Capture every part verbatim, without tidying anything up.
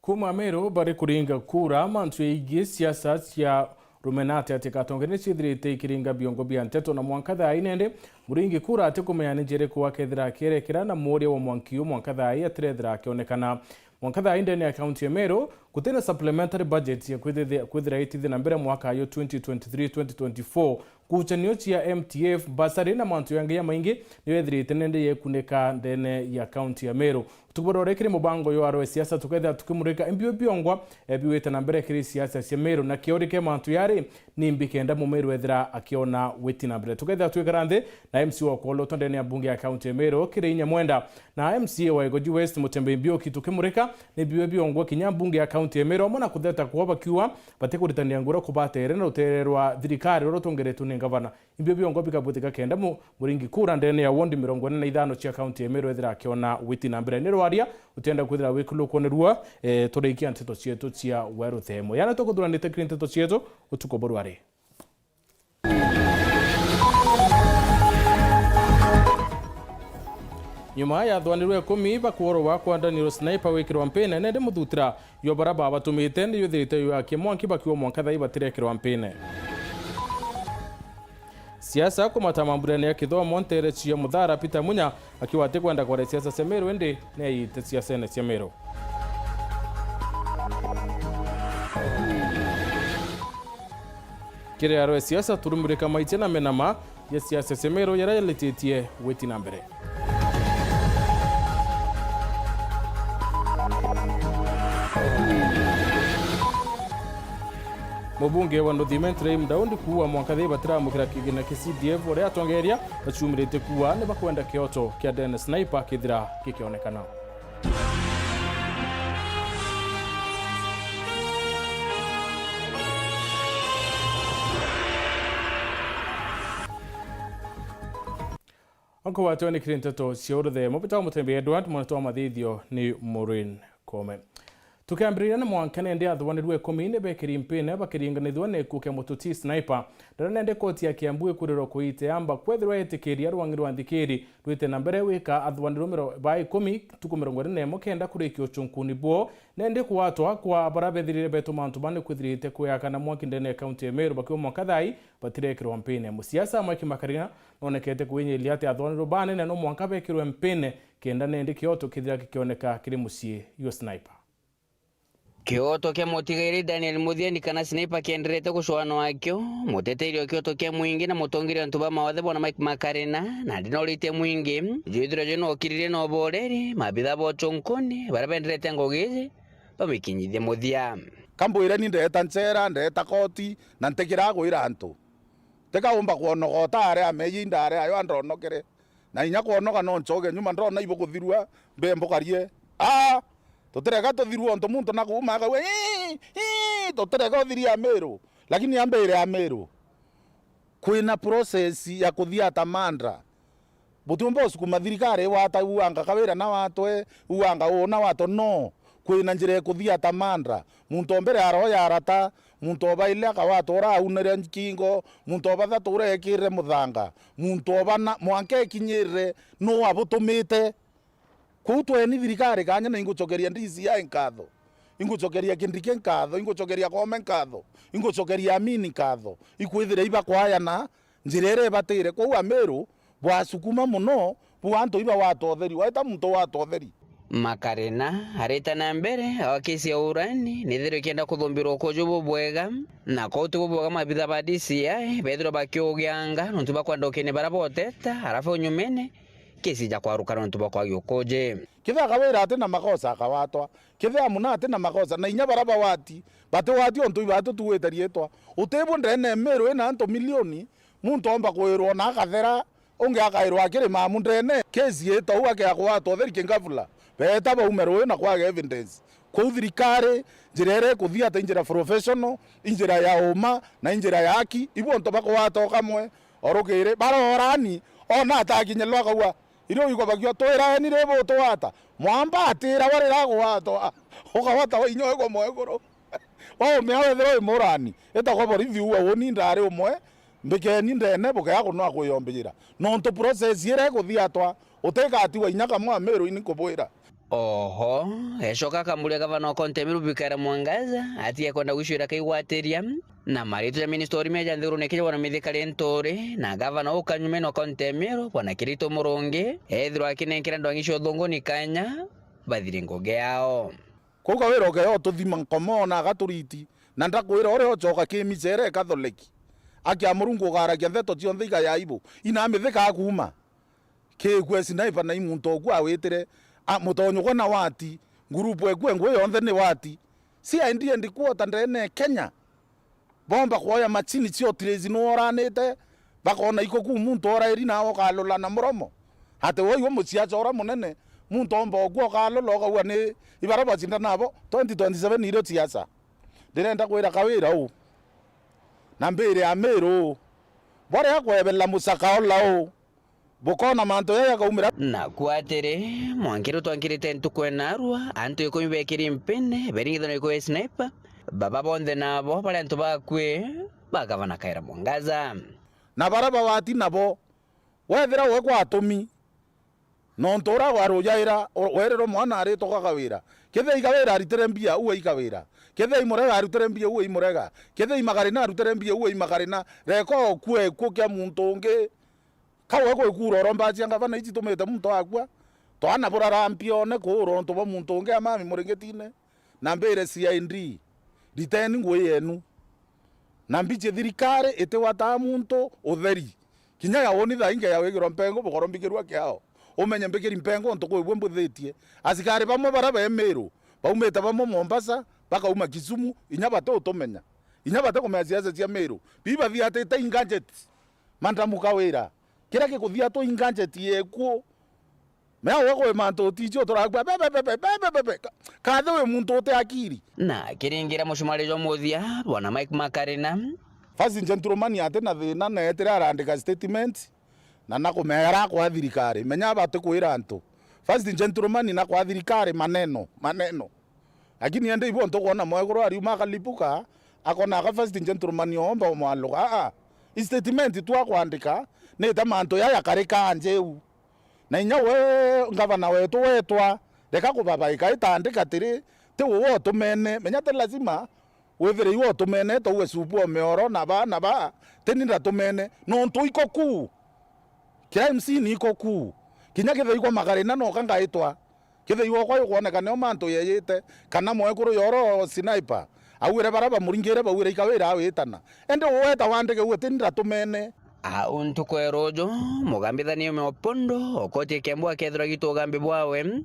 Kuuma Meru bari kuringa kura, mantu jaingi siasa cia rumenate ati katonge ni ciithirite ikiringa biongo bia nteto, na mwanka thaa ii nende muringi kura atikumenya ni njira iriku akethira akierekera, na muuria wa mwanki uu mwanka thaa ii atirethira akionekana. Mwanka thaa ii ndene ya kaunti ya Meru gutina supplementary budget ya kwithithia-, kwithira itithia na mbere mwaka yo twenty twenty-three twenty twenty-four. Ngucanio cia M T F, bursary na mantu jangi jamaingi niyo ethirite nende yekunika ndene ya kaunti ya Meru. Utuku bwa rware kiri mubango yo arwe siasa tukethira tukimurika imbio biongwa, eh, biwite na mbere kiri siasa cia Meru, na kiori kia mantu yari ni mbi kenda Mumeru ethira akiona witi na mbere. Tukethira twikara nthi na M C wa Kwolotwa ndene ya mbunge ya kaunti ya Meru kiri inya mwenda, na M C A wa Igoji West Mutembei Mbiuki tukimurika ni biwe biongwa kinya mbunge ya kaunti ya Meru, amwe na kutheta kwao bakiuga batikuritania ngura kubatere na rutere rwa thirikari ruria rutongeretwe ni ngavana. Imbio biongwa bikabwithika kenda mu-, muringi kura ndene ya ward mirongo ina na ithano cia kaunti ya Meru ethira akiona witi na mbere. Ni rwaria utienda kwithira wikulukwo ni ruo, eh, turikia nteto cietu cia weru themo. Yana tukuthuranite kiri nteto cietu utuku bwa rware. Nyuma ya athwanirwe ikumi bakworwa kwa Daniel Sniper wikirwa mpine, nende muthutira yo bara babatumite ni yuthirite yo akia mwanki bakiwa mwanka thai batirekirwa mpine. Siasa kumata mamburene ya kithomo ntere cia Muthara Peter Munya akiwa atikwenda kwaria siasa cia Meru indi ni aiyite siasene cia Meru. Kiri arwe siasa turumurika maitia na menama ya siasa cia Meru yaria yalititie witi na mbere. Mubunge wa Nduthi Mentrey Mdaundi kuuga mwanka thii batiramukira kigina kia C D F, uria atongeria baciumiritie kuuga ni bakwenda kioto kia Dennis Sniper kithira gikionekana. Onko watwe ni kiri nteto cia uruthe, mubita wa Mutembe Edward, mwana wa mathithio ni Maureen Kome. Tukiambiriria na mwanka nende athwanirwe ikumi ni bekiri mpine bakiringanithua na gikuo kia mututi Sniper. Ndara nende koti ya Kiambu ikurirwa kuite amba kwethirwa etikiria rwangi rwa nthikiri rwite na mbere wika athwanirwe miro-, ba ikumi ntuku mirongo iri na imwe kenda kurikia uchunkuni bwao. Nende kuatwa kwa bara bethirire betu mantu bane kwithirite kuyakana mwanki ndene ya kaunti ya Meru bakiwa mwanka thai batirekirwa mpine. Musiasa Mike Makarina nonekete kwinyiria ati athwanirwe banene no mwanka bekirwe mpine kenda nende kioto kithira gikioneka kiri mucii jwa Sniper. Kioto kia mutigairi Daniel Muthiani kana Sniper kienderete gucwanwa akio, muteteri o kioto kia mwingi na mutongeria antu ba mawathe bona Mike Makarina, na ndinoritie mwingi jwithirwa jwi nokiririe na uboreri, mabitha ba uchunkuni baria benderete ngugi iji bamikinyithie muthia. Kambwire ni ndeta nchera, ndeta koti, na ntikira gwira antu. Tikaumba kwonoka o ta aria ameji ndari ayo andonokere. Na inya kwonoka no ncoge nyuma, ndona ibukuthirua, mbe mbukarie. Aa, tutireka tuthirua untu muntu na kuuma akauga, "Ii, ii, tutireka uthirie Amiru." Lakini ambire Amiru, kwina process ya kuthia tamandra. Butiumba usukuma thirikari iwata uanga kawira na watwe, uanga uu na watwe, no. Kwina njira ikuthia tamandra. Muntu o mbere aroya arata, muntu o baili akawatwa ura aunire nkingo, muntu o bathatu ura ekirire muthanga, muntu o bana mwanka ekinyirire nu abutumite. Kwou tweni thirikari kanya na ingucokeria D C I nkatho, ingucokeria Kindiki nkatho, ingucokeria Koome nkatho, ingucokeria Amini nkatho, ikwithira ibakwayana njira iria ibatire. Kwou Amiru bwasukuma mono, bu antu iba wata utheri, waita muntu wata utheri. Makarina arita na mbere awa kesi ya urani nithirwe ikienda kuthumbirwa ukuju bubwega, na kwou ti bubwega mabitha ba D C I bethirwa bakiugianga nontu bakwenda ukini bara boteta, arafu nyumene kesi ja kwaruka nontu bwa kwagi ukuji. Kethira akawira ati na makosa akawatwa, kethira amuna ati na makosa, na inya bara bawati batiwati untu iba tutuwite riitwa. Utibwo ndene Amiru ina antu milioni, muntu omba kwirwa na akathera, ungi akairwa akiri mamu ndene. Kesi ita u akea kwatwa utheri kingavula, beeta baume rui na kwaga evidence. Kwou thirikari njira iria ikuthia ta injira professional, injira ya uma na injira ya haki, ibu untu bakwata o kamwe. Orukiri barorani, ona atakinyirwa akauga, irio igobagio twiraeni ri butwata? Mwamba atira warira gwatwa, ukawata wa inya igwa mwekuru. Waumia wethirwa wi murani, itagwa borithi uga uni ndari umwe, mbikeni ndene bukea kunwa kwiyombijira. Nontu process iria ikuthia atwa, utikatigwa inya kamwe Amiru ini nkubwira. Oho, ecoka akamburia gavana wa kaunti ya Meru Kawira Mwangaza atige kwenda gwicwira kaigwatiria na maritwa ja minista o rimwe ja nthigurune kija bwana Mithika Linturi na gavana uka nyumene wa kaunti ya Meru bwana Kirito Murungi ethirwa akinenkera ndwang'i cia uthunguni kanya bathiri ngugi yao. Kwou Kawira ukea ututhima nkomo na agaturiti, na ndakwira uria ucoka ki micere Catholic. Akia Murungu ugaragia ntheto cionthe igaya aibu, ina Mithika akuuma. Kigwe sniper na i muntu oku awitire, a, mutonyo gwe na wati, ngurupu eku engwe yonthe ni wati. C I D headquarter ndene e Kenya. Bomba kwoya machini cio trace nu oranite, bakona iko ku muntu orairi nawe ukalula na muromo. Ati woi we muciaca uria munene, muntu omba oku ukalula ukauga ni ibara bacinda nabo, twenty twenty-seven irio ciaca. Ndirenda kwira Kawira u, na mbiri ya Miru u, boria kwebela mucaka ola u, bukona mantu jaja jakaumira. Naku atiri, mwankiru twankirite ntuku enarua, antu ikumi bekiri mpini, beringithwa na ikuyu ya sniper, baba bonthe nabo bari antu bakui ba gavana Kawira Mwangaza. Na baria bawati nabo, wethira we gwatumi, nontu uria warujaira, u-, werirwe mwana aritwa ga Kawira. Kethira i Kawira aritire mbia, uu i Kawira. Kethira i Murega aritire mbia, uu i Murega. Kethira i Magarina aritire mbia, uu i Magarina. Reka ukue gikuu kia muntu ungi. Ka we gwikura uromba cia ngavana ici tumite muntu akua? Twana burara mpione kuurwa untu bwa muntu ungi amami muringitine. Na mbire C I D, riteni ngui yenu. Na mbici thirikari itigwataa muntu utheri. Kinya ya woni thaa ingi ya wigirwa mpengo bukoro mbikirua kiao. Umenye mbikiri mpengo untu kwi bwe mbuthitie. Asikari bamwe baria be Miru, baumite bamwe Mombasa, bakauma Kisumu, inya bati utumenya. Inya bati kumenya siasa cia Miru. Bibathiatite inganjeti. Mandamu Kawira. Kiria gikuthiatwa inganjeti yekuo. Mea we kwi mantu uticio turakua, be, be, be. Ka-, kathe wi muntu uti akiri. Na akiringira mucumari jwa muthia, bwana Mike Makarina. First gentleman ati na thina, na etire arandika statement, na nakumea arakwa thirikari. Menya abati kwira antu. First gentleman nakwa thirikari maneno, maneno. Lakini ende ibo ntukwona mwekuru ariuma akalipuka, akona aka first gentleman omba umwaluka. Aa, i statement tu akwandika, ni ta mantu yaya kari kanje u. Na inya we ngavana wetu wetwa, reka kubabaika, itandika tiri, ti uwe utumene, menya ti lazima withire iwe utumene, tauwe supu o mioro na ba, na ba, ti ni ndatumene, nontu iko kuu. Crime scene iko kuu. Kinya kithira ikwa Magarina noka ngaitwa. Kethira iwe okwa yukwoneka nio mantu yeyite, kana mwekuru yoro sniper, auire bara bamuringire bauire ikawira awitana. Ende uweta wandike uwe ti ni ndatumene. Au ntuku ya ruju, mugambithania ume Opondo, okotie Kiambu akethirwa agitwa ugambi bwawe.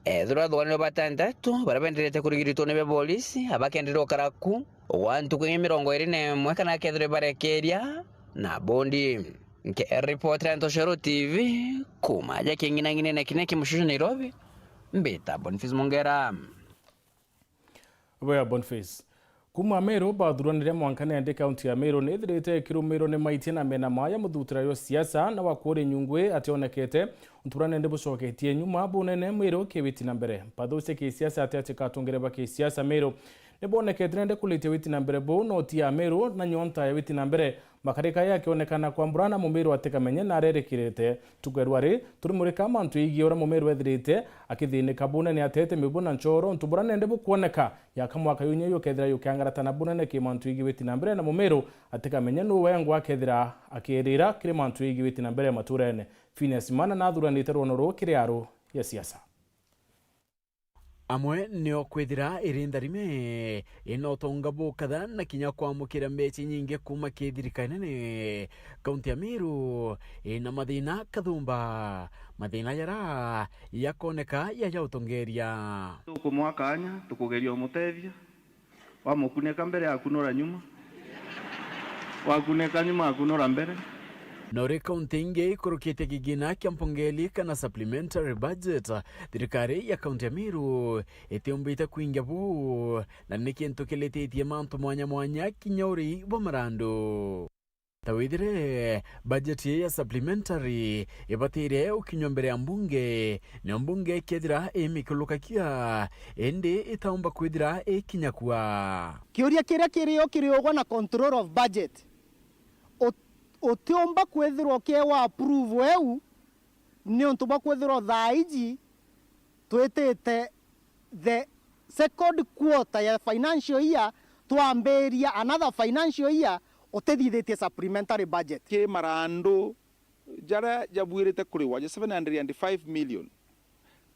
Ethirwa athugani batantatu, baria benderete kurigiritwa ni be polisi, abakenderwa ukara ku, gwa ntuku ingi mirongo iri na imwe kana akethirwa barekeria na bondi. Nkiripotera Ntoshero T V, kuuma aja king'inang'inene kinya kimucucu Nairobi, mbita Boniface Mongera. Bwega Boniface. Kuuma Meru bathuranire mwanka nendi kaunti ya Meru nithirite ikirumirwo ni maitia na mena maya muthutira yo siasa na wa kuuri nyungwi ationekete, untu buria nendi bucoketie nyuma bunene Meru ki witi na mbere. Mpathucia kisiasa ati atikatungire ba kisiasa Meru nibonekete nendi kuritia witi na mbere buu noti ya Meru na nyonta ya witi na mbere. Makarika yakionekana kwambura na mumiru atikamenye na arerikirite. Tukerwa ri, turimurika mantu igie uria mumiru ethirite akithinika bunene atete mibu na nchoro, untu buria nende bukwoneka yaka mwaka yunya yukethira yukiangaratana bunene ki mantu igie witi na mbere na mumiru atikamenye nu wengwa akethira akirira kiri mantu igie witi na mbere maturene. Phineas Mana nathuranite rwono ruu kiri aru ya siasa. Amwe nio kwithira iri ntharime, ina utonga bukatha na kinya kwamukira mbeca inyingi kuuma ki thirikari nene. Kaunti ya Meru ina mathina kathumba, mathina jara yakoneka jaja utongeria. Tukumwa kanya, tukugeria umutethia. Wamukuneka mbere, akunura nyuma. Wakuneka nyuma, akunura mbere. Na uri kaunti ingi ikurukite kigina kia mpongeli kana supplementary budget, thirikari ya kaunti ya Meru itiumbite kwingia buu, na ni kintu kilititie mantu mwanya mwanya kinya uri bwa marandu. Ta withire, bajeti ya supplementary ibatire ukinywa mbere ya mbunge, nio mbunge ikethira imikulukakia, indi itaumba kwithira ikinya kua. Kiuria kiria kirio kiri ugwa na control of budget, ut-, utiumba kwithirwa ukiewa approve eu, niuntu bwa kwithirwa thaa iji twitite the second quarter ya financial year, twambiria another financial year utithithitie supplementary budget. Ki marandu jaria jabuirite kuriwa ja seven hundred and five million,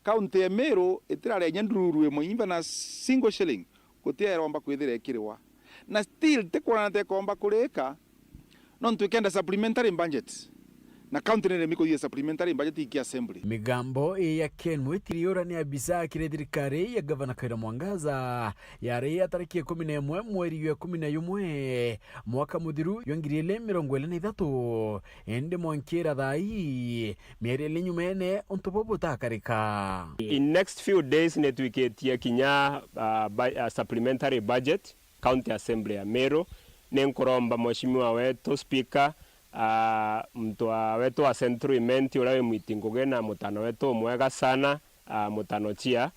county ya Meru itiraria inya ndururu imwe, even a single shilling, guti iromba kwithira ikiriwa. Na still tikwonana ta ikomba kurika, nontu ikenda supplementary budget. Na county niremi kuthithia supplementary budget iki assembly. Migambo ii ya Ken Mwitiriura ni abisa kiri thirikari ya Gavana Kawira Mwangaza yari ya tariki ikumi na imwe mweri jwa ikumi na jumwe mwaka muthiru jwa ngiri ili mirongo ili na ithatu, indi mwankira thaa ii mieri ili nyumene untu buu butakarika. In next few days nitwikitie kinya, uh, bu-, uh, supplementary budget County Assembly ya Meru. Ninkuromba Mheshimiwa wetu Speaker, ah, mtwa wetu wa Central Imenti uria wi Mwiti Ngugi na mutano wetu umwega sana, ah, mutano Chia,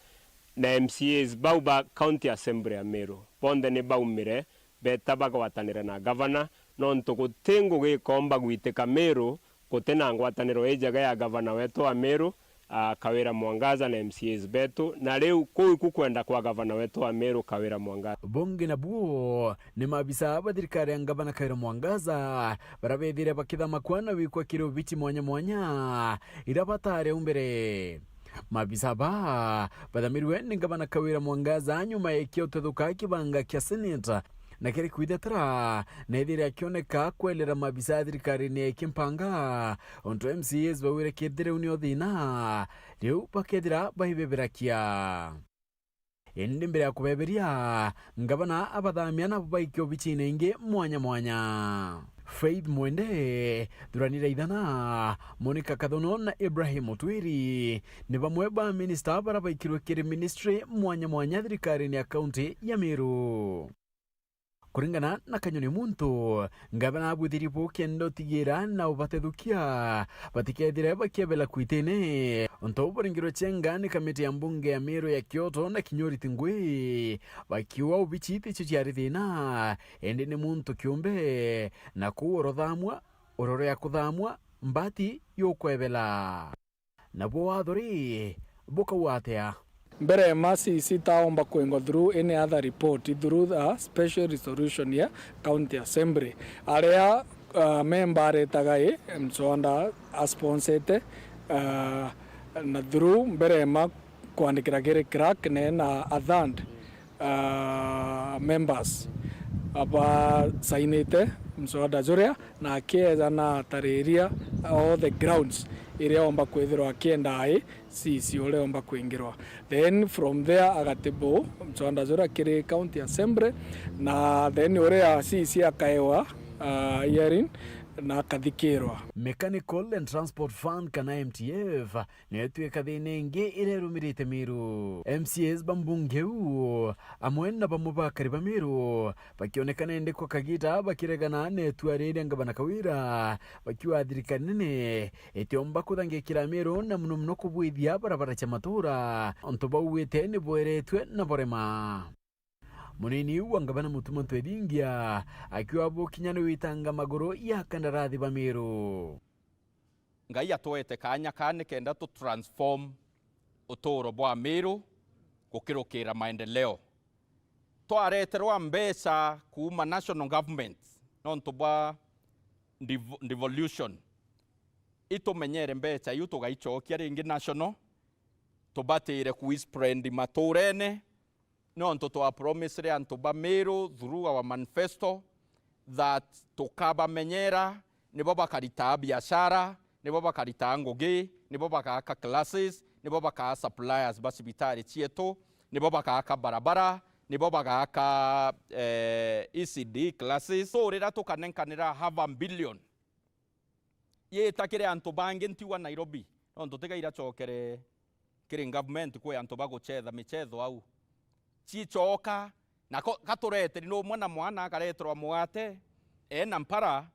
na M C As bau ba County Assembly ya Meru, bonthe ni baumire beta bagwatanire na gavana, nontu guti ngugi ikomba gwitika Meru guti na ngwataniro injega ya gavana wetu wa Meru, ah, Kawira Mwangaza na M C As betu, na riu kuu iku kwenda kwa gavana wetu wa Meru Kawira Mwangaza. Bungi nabuo ni maabisa ba thirikari ya gavana Kawira Mwangaza, baria bethire bakithama kwa na wikwa kiri obici mwanya mwanya, iria batari au mbere. Maabisa ba bathamirwe ni gavana Kawira Mwangaza nyuma ya ikio tethuka kibanga kia Senate, na kiri kwithetera, neethire akioneka kwerera maabisa a thirikarine ya Kimpanga, untu M C As bawire kethire u nio thina, riu bakethira baibeberakia. Indi mbere ya kubeberia, ngavana abathamia nabo baikia obicine ingi mwanya mwanya. Faith Mwende, Thurani Raithana, Monica Kathono na Ibrahim Mutwiri ni bamwe ba minista baria baikirwe kiri ministry mwanya mwanya thirikarine ya kaunti ya Meru. Kuringana na Kanyoni Muntu, ngavana abwithirie buu kenda utigira na ubatethukia batikethire bakiebela kwitine. Untu buu buringirwe chenga ni kamiti ya mbunge ya Meru ya Kioto na kinya uriti ngui, bakiuga ubici ticio ciari thina, indi ni muntu kiumbe, na kuu urothamwa, urorea kuthamwa, mbati yukwebela. Nabuo watho ri, bukauga atia? Mbere ma C C taomba kwingwa through any other report, through a special resolution ya County Assembly. Aria, uh, member aretaga i mswada asponsete, uh, na through mbere ma kwandikira kiri clerk ne na a third, uh, members abasainite mswada juria, na akieja na atariria all the grounds iria omba kwithirwa akienda ai C C uria omba kwingirwa. Then from there agatibu mswada juria kiri County Assembly, na then uria C C akaewa, uh, hearing na akathikirwa. Mechanical and Transport Fund kana M T F niyo itwika thina ingi iria irumirite Meru. M C As ba mbunge iu, amwe na bamwe bakari ba Meru, bakionekana indi kwa kagiita bakiregana na itua riria ngavana Kawira, bakiuga thirikari nene itiomba kuthangikira Meru, na muno muno kubwithia barabara cia matura, untu bauwite ni bweretwe na burema. Munini wa ngavana Mutuma Ntwethingia akiuga bukinya ni witanga maguru ya kandarathi ba Meru. Ngai atwete kaanya kaa nikenda tu transform uturo bwa Meru gukirukira maendeleo. Twareterwa mbeca kuuma national government nontu bwa dev-, devolution, itumenyere mbeca iu tugaicokia ringi national, tubatire kuisprendi maturene, nontu twa promisere antu ba Meru through our manifesto that tukabamenyera, nibo bakaritaa biashara, nibo bakaritaa ngugi, nibo bagaaka classes, nibo bagaa suppliers ba cibitari cietu, nibo bagaaka barabara, nibo bagaaka, eh, E C D classes. So, riria tukanenkanira half a billion, yita kiri antu bangi ntiwa Nairobi, nontu tiga iracokere kiri government kwi antu ba gucetha micetho au. Cicoka, na ko-, gatureteri numwe na mwana akareterwa mugate, ena mpara,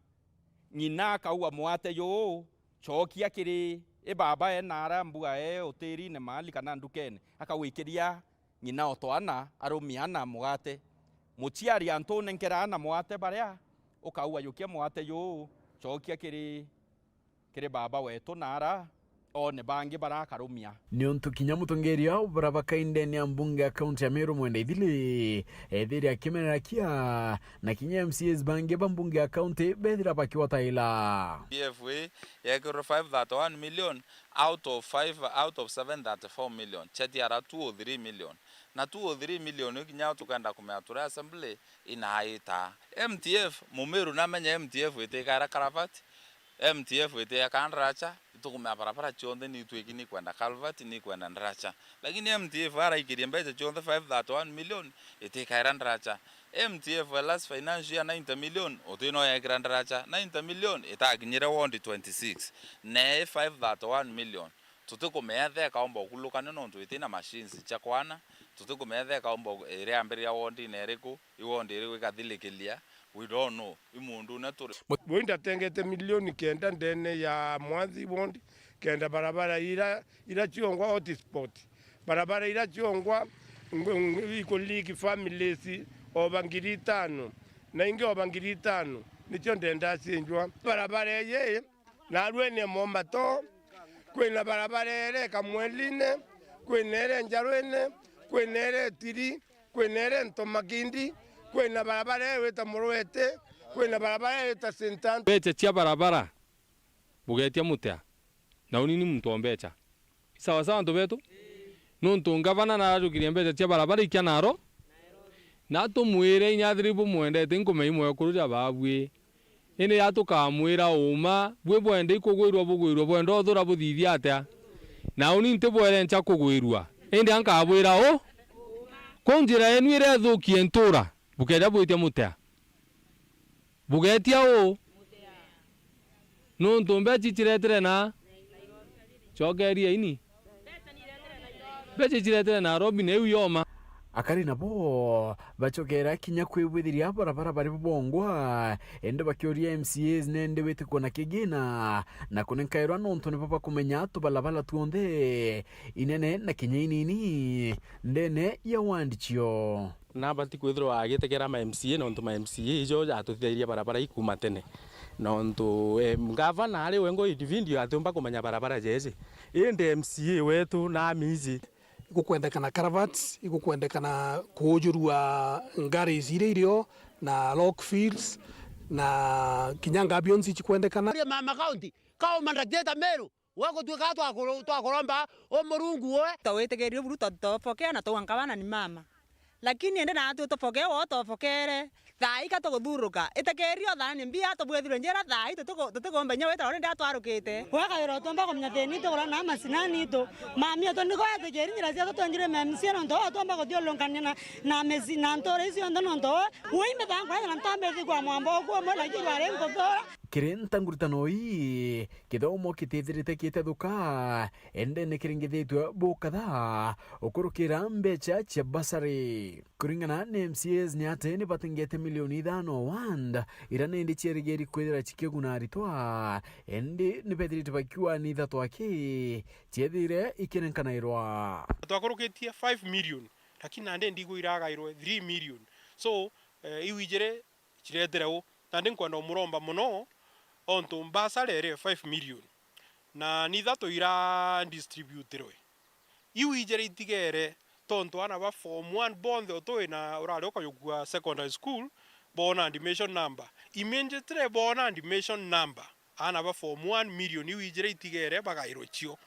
ng'ina akaua mugate juu, cokia kiri i baba ena ara mbua e utirine mahali kana ndukene, akawikiria ng'ina o twana, arumia ana mugate. Muciari antune nkera ana mugate baria, ukaua, yukia mugate juu, cokia kiri, kiri baba wetu na ara, one bangi barakarumia. Niuntu kinya mutongeria uria bakaindene ya mbunge ya kaunti ya Meru Mwenda Ithili ethiria akimerera kia, na kinya M C As bangi ba mbunge ya kaunti bethira bakiwataila. M T F A yekirwe five thirty-one million out of five, out of seven thirty-four million, cheti ara two oh three million. Na two oh three million kinya tukenda kumea turi assembly inaita. M T F, Mumiru namenye M T F itikaira karavati, M T F itiakaa ndaracha, itukumea barabara cionthe ni itwiki ni kwenda culvert, ni kwenda ndaracha. Lakini M T F araikirie mbeca cionthe five thirty-one million itikaira ndaracha. M T F last financial year ninety million, uti no yekira ndaracha, ninety million itakinyire ward twenty-six. Nei five thirty-one million. Tutikumenya theka omba ukulukania nontu iti na machines cia kwana, tutikumenya theka omba iriambiriria ward-ini iriku, i ward iriku ikathilikilia, we don't know, i mundu une turi. Bui ndatengete milioni kenda ndene ya Mwanthi ward, kenda barabara ira, ira ciongwa hotspot, barabara ira ciongwa ng-, ng-, ikuliki families over ngiri itano, na ingi over ngiri itano, nicio ndenda cienjwa. Barabara iji, Narua ene Mombato, kwina barabara ere Kamwelini, kwina ere Njarwini, kwina ere Itiri, kwina ere Ntomakindi, kwina barabara ere wita Murwete, kwina barabara ere wita Saint Anthony. Mbeca cia barabara bugetia mutia? Na uni ni muntu o mbeca. Sawa sawa antu betu. Nontu ngavana narajukirie mbeca cia barabara ikia naro, na tumwire inya athiri bumwendete, nkumenya i mwekuru ja babui. Indi ja tukamwira uma, bui bwenda ikugwirua bugwirua, bwenda uthura buthithia atia? Na uni ntibwere ncha kugwirua, indi a nkabwira u, ku njira yenu iria ithukie ntura, bukeja bwitia mutea? Bugetia u, nontu mbeca iciretire na, cokeria ini. Mbeca iciretire Nairobi na iu yoma. Akari nabo bacokera kinya kwibwithiria barabara bari bongwa, indi bakiuria M C As nende witi kuona kigina na kunenkairwa, nontu nibo bakumenya tubalabala tuonthe inene na kinya inini ndene ya wandi cio. Nabati kwithirwa agitegera ma M C A, nontu ma M C A ijo jatutithairie barabara ii kuuma tene. Nontu, em, ngavana ari we ngo individual atiumba kumenya barabara jeje. Indi M C A wetu na amiji. Igukwendekana culverts, igukwendekana kuujurua garages iria irio, na rock fields, na kinya ngabionsi ichikwendekana. Mama County, kauma ndakiteta Meru, we gutuika twakuru-, twakuromba u Murungu we. Tawitikirie buru to-, topokea na tauga nkabana ni mama. Lakini indi naatwi tupokee woo topokere. Thaa ika tuguthuruka. Itekerio thaa ni mbia tubwithirwe njira thaa i tutiku-, tutikumba inya witara uria ndia twarukite. Gwakairwa twamba kumenya thina itu kura na macinani itu. Mami etu niko etikiri njira ciatu twenjire memcia nontu oo twamba kuthiurukania na, na meci-, na ntura icio nthe nontu oo. Woi mithangwa na ntambithi kwa mwamba uku umwe lakini wari nkuthura. Kiri ntanguritano ii, kithomo kitithirite kitethuka, indi ni kiringithitue bukatha ukurukira mbeca cia basari. Kuringana na M C As ni ati ni batengete milioni ithano wand, ira nindi ciarigiri kwithira cikiguna aritwa, indi ni bethirite bakiuga ni ithatu aki ciethire ikinenkanairwa. Twakurukitie five million, lakini nandi ndigu iragairwe three million. So, eh, iu ijiri ciretere u. Nandi nkwenda umuromba mono, ontu mbasara iri five million, na ni ithatu ira distributirwe. Iu ijiri itigere, tontu aana ba form one bonthe utui na urari ukayukua secondary school, boona admission number. Immediately boona admission number, aana ba form one million iu ijiri itigere bagairwe cio.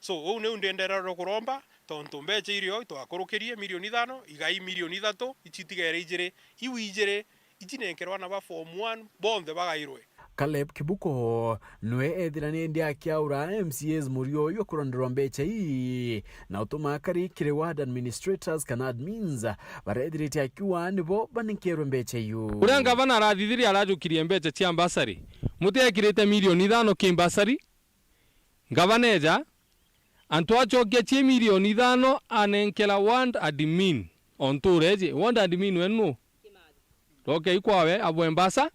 So, uu niu ndendera kuromba, tontu mbeca irio itwakurukirie milioni ithano, igai milioni ithatu, ici itigere ijiri, iu ijiri, ici nenkerwa aana ba form one bonthe bagairwe. Caleb Kibuko nwe ethira ni ndi akiaura M C As murio uyu kuronderwa mbeca ii, na utuma akari kiri ward administrators kana admins, barethirite akiuga nibo banenkerwe mbeca iu. Uria ngavana arathithirie arajukirie mbeca cia mbasari, muti ekirite milioni ithano ki mbasari, Ngavana eja, antu acokia cie milioni ithano anenkera ward admin o ntuura iji. Ward admin we nu? Rokei kwawe abwe mbasa.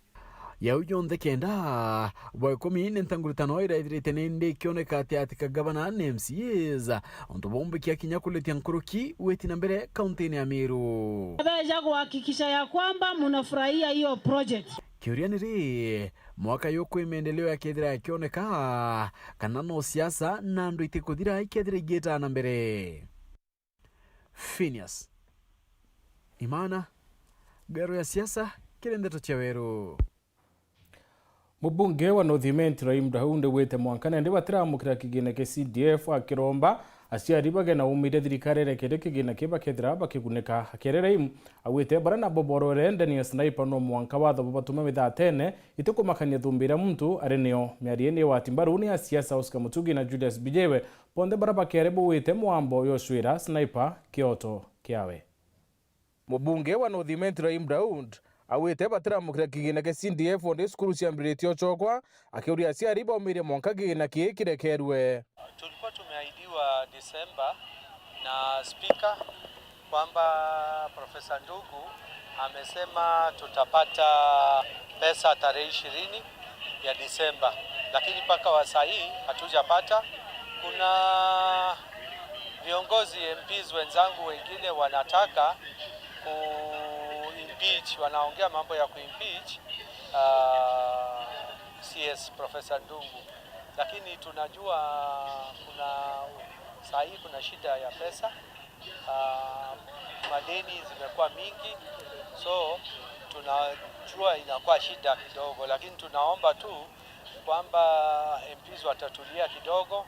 Yau yonthe kenda bwa ikumi ni ntanguritano iraithirite nindi ikioneka ati ati ka gavana na M C As, untu baumbikia kinya kulitia nkuruki witi na mbere kauntini ya Meru. Beja kuhakikisha ya kwamba munafurahia hiyo project. Kiuria ni ri, mwaka yuku i maendeleo yakethira yakioneka, kana no siasa na andu itikuthira ikethira igiita na mbere? Phineas Imana, Ngero ya Siasa, kiri Ndeto cia Weru. Mubunge wa North Imenti Rahim Daud augite mwanka nandi batiramukira kigina kia C D F, akiromba aciari bage na umiria thirikari irekere kigina kii bakethira bakigunika. Akiaria Rahim augite baria nabo borwere ndene ya Sniper no mwanka watho bubatume mithatene, itikumakania thumbi iria muntu ari nio. Miario ii ni igwati mbaru ni asiasa Oscar Mutugi na Julius Bijewe, bonthe baria bakiari bauite mwambo yoshwira Sniper kioto kiawe. Mubunge wa North Imenti Rahim Daud augite batiramukira kigina kia C D F o ndi cukuru ciambiritie ocokwa, akiuria aciari baumirie mwanka kigina kii kirekerwe. Tulikuwa tumeahidiwa Disemba na spika kwamba Profesa Ndugu amesema tutapata pesa tarehe ishirini ya Disemba, lakini mpaka wa saa hii hatujapata. Kuna viongozi M Ps wenzangu wengine wanataka ku impeach, wanaongea mambo ya ku impeach uh, C S Profesa Ndungu, lakini tunajua kuna saa hii kuna shida ya pesa uh, madeni zimekuwa mingi, so tunajua inakuwa shida kidogo, lakini tunaomba tu kwamba M Ps watatulia kidogo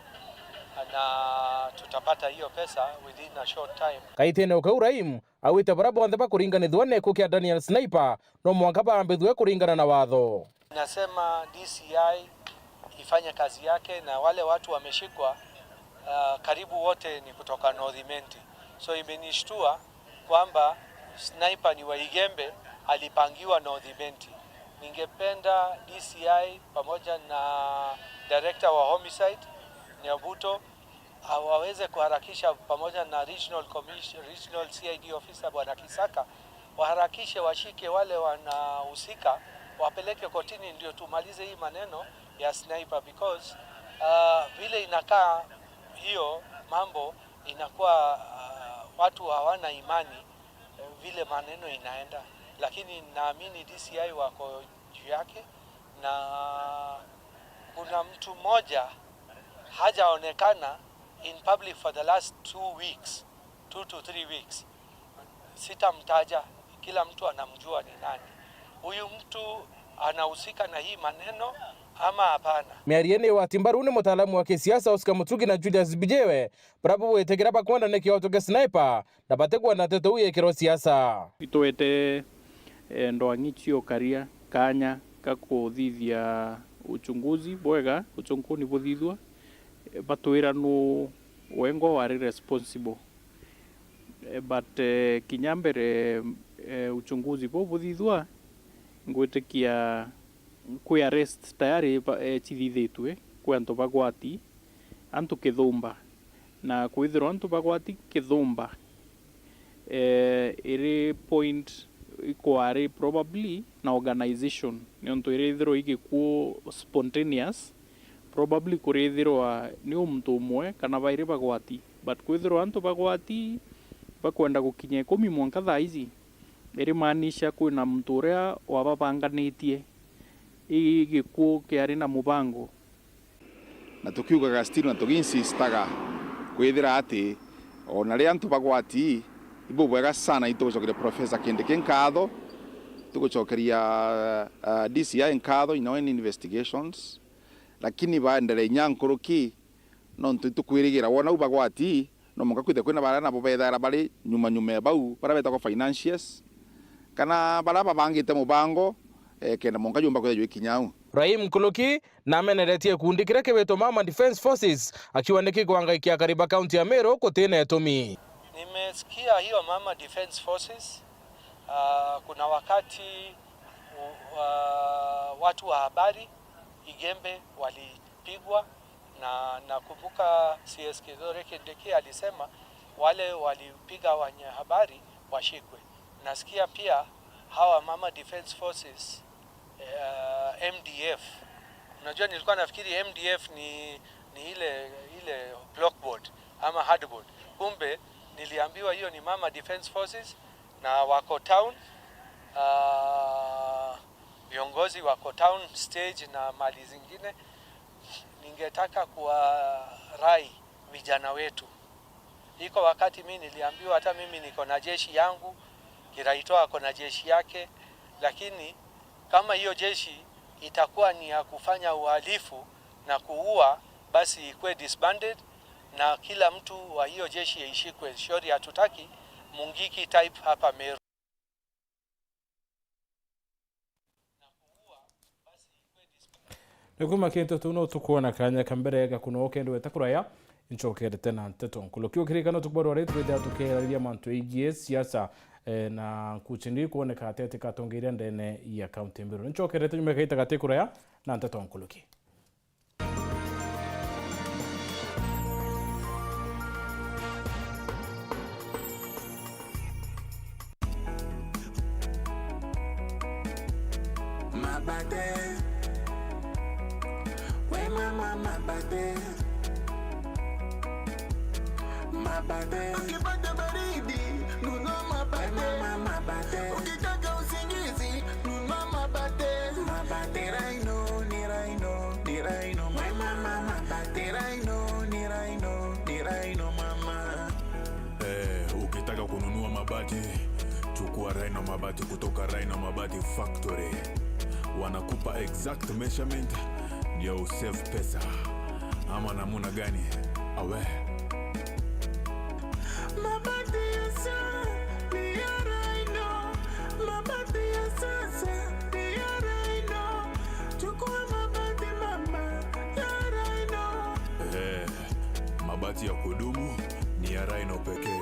na tutapata hiyo pesa within a short time. Kaitene ukau Rahim augite baria bonthe bakuringanithua na gikuu kia Daniel Sniper no mwanka baambithue kuringana na watho. Nasema D C I ifanye kazi yake na wale watu wameshikwa, uh, karibu wote ni kutoka North Imenti. So imenishtua kwamba Sniper ni wa Igembe, alipangiwa North Imenti. Ningependa D C I pamoja na director wa homicide Nyabuto, ah, waweze kuharakisha pamoja na regional commission, regional C I D officer Bwana Kisaka, waharakishe washike wale wanahusika, wapeleke kotini ndio tumalize hii maneno ya Sniper, because uh, vile inakaa hiyo mambo inakuwa uh, watu hawana imani eh, vile maneno inaenda, lakini naamini D C I wako juu yake, na kuna mtu mmoja hajaonekana in public for the last two weeks, two to three weeks. Sitamtaja, kila mtu anamjua ni nani. Huyu mtu anahusika na hii maneno ama hapana? Miario ni igwati mbaru ni mutaalamu wa kisiasa Oscar Mutugi na Julius Bijewe, baria bugwitigira bakwenda ni kioto kia Sniper na batikwenda nteto iu yikirwe siasa. Itwete eh, ndwang'i ciokaria kanya ka kuthithia uchunguzi bwega, uchunguzi buthithua, eh, batwira nu wengwa wari responsible. Eh, but eh, kinya mbere eh, uchunguzi buu buthithua, ngwitikia kwi arrest tayari ba- eh, cithithitue kwi antu bagwati, antu kithumba, na kwithirwa antu bagwati kithumba eh, iri point ikwari probably na organization, niuntu irithirwa igikuu spontaneous, probably kurithirwa ni muntu umwe kana bairi bagwati, but kwithirwa antu bagwati bakwenda gukinya ikumi mwanka thaa ici, irimaanisha kwina muntu uria wababanganitie. Ii gikuu kiari na mubango. Na tukiugaga still na tugiinsistaga kwithira ati ona riria antu bagwati, ibubwega sana itugucokeria Professor Kindiki nkatho, tugucokeria uh, D C I nkatho in our investigations, lakini baendelee inya nkuruki, nontu itukwirigira wona u bagwati, no mwanka kwithirwe kwina baria nabo bethaira bari nyuma nyuma e bau, baria betagwa financiers, kana baria babangite mubango, eh, kenda mwanka jumba kwithirwa jwikinya au. Rahim Kuluki nameneretie gikundi kiria kibitwa Mama Defence Forces, akiuga ni kikwangaikia akari ba kaunti ya Meru gutina itumi. Nimesikia hiyo Mama Defence Forces, ah, kuna wakati u- wa- watu wa habari Igembe walipigwa, na nakumbuka C S Kithure Kindiki alisema wale walipiga wanahabari washikwe. Nasikia pia hawa Mama Defence Forces, eh, M D F. Unajua, nilikuwa nafikiri M D F ni, ni ile, ile blockboard ama hardboard. Kumbe niliambiwa hiyo ni Mama Defence Forces na wako town. Ah, Viongozi wako town stage na mali zingine, ningetaka kuwarai vijana wetu. Iko wakati mimi niliambiwa hata mimi niko na jeshi yangu, Kiraitu ako na jeshi yake, lakini kama hiyo jeshi itakuwa ni ya kufanya uhalifu na kuua, basi ikuwe disbanded na kila mtu wa hiyo jeshi yaishikwe. Shauri hatutaki Mungiki type hapa Meru. Na kuma kintu tu no tukwona kanya ka mbere ga kuno kendo weta kuraya, ncokerete na nteto nkuluki. Ukirikana tukubwa rwari twithira tukeraria mantu igie siasa, eh, na nkuchi ndi kuoneka atete katongeria ndene ya kaunti Meru. Ncokerete nyuma gaita gati kuraya na nteto nkuluki. Mabate. We mama mabate. Mabate. Ukipata baridi, nunua mabate. We mama mabate. Ukitaka usingizi, nunua mabate. Mabate. Ni Rhino, ni Rhino, ni Rhino. We mama mabate. Rhino, ni Rhino, ni Rhino mama. Eh, ukitaka kununua mabati, chukua Rhino Mabati kutoka Rhino Mabati Factory. Wanakupa exact measurement ndio usave pesa. Ama namuna gani? Awe. Mabati ya sasa ni ya Rhino. Mabati ya sasa ni ya Rhino. Chukua mabati mama ya Rhino. Eh, mabati ya kudumu ni ya Rhino pekee.